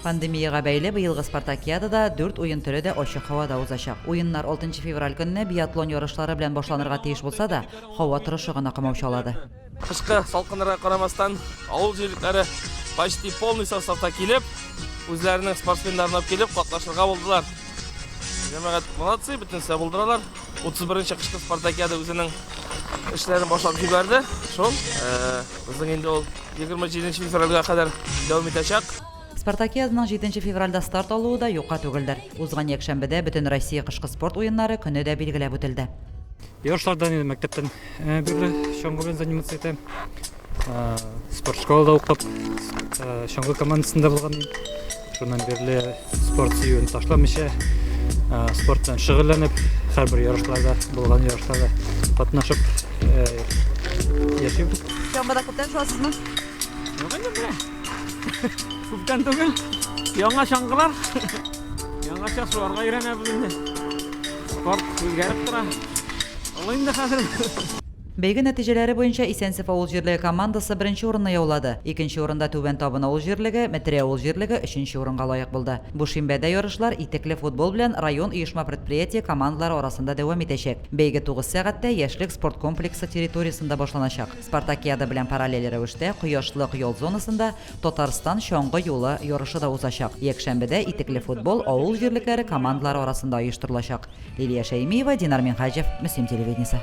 Пандемиягә бәйле быелгы спартакиадада дүрт уен төре дә ачык һавада узачак. Уеннар алтынчы февраль көнне биатлон ярышлары белән башланырга тиеш булса да, һава торышы гына комаучалады. Кышкы салкыннарга карамастан, авыл җирлекләре почти полный составта килеп, үзләренең спортсменнарын алып килеп катнашырга булдылар. Җәмәгать молодцы, бөтенесе дә булдыралар. 31 нче кышкы спартакиада үзенең эшләрен башлап җибәрде. Шул, безнең инде ул 27 февральгә кадәр дәвам итәчәк. Спартакиаданың җиденче февральдә старт алуы да юкка түгелдер. Узган якшәмбедә Бөтенроссия кышкы спорт уеннары көне дә билгеләп үтелде. Ярышлардан инде мәктәптән бирле чаңгы белән заниматься итәм. Спорт школада укып, чаңгы командасында булган идем. Шуннан бирле спорт сөюен ташламыйча, спорт белән шөгыльләнеп, һәрбер ярышларда, булган ярышларда катнашып яшибез. Чаңгыда күптән шуасызмы? Юк инде менә. Күптән түгел. Яңа чаңгылар. Яңача шуарга өйрәнәбез инде. Спорт үзгәреп тора. Олы инде хәзер. Бәйге нәтиҗәләре буенча Исәнсеф авыл җирлеге командасы беренче урынны яулады. Икенче урында Түбән Табын авыл җирлеге, Метрәй авыл җирлеге өченче урынга лаек булды. Бу шимбәдә ярышлар итекле футбол белән район оешма-предприятие командалары арасында дәвам итәчәк. Бәйге 9 сәгатьтә Яшьлек спорт комплексы территориясендә башланачак. Спартакиада белән параллель рәвештә Кояшлык ял зонасында Татарстан чаңгы юлы ярышы да узачак. Якшәмбедә итекле футбол авыл җирлекләре командалары арасында оештырылачак. Лилия Шәймиева, Динар Минһаҗев, Мөслим телевидениесе.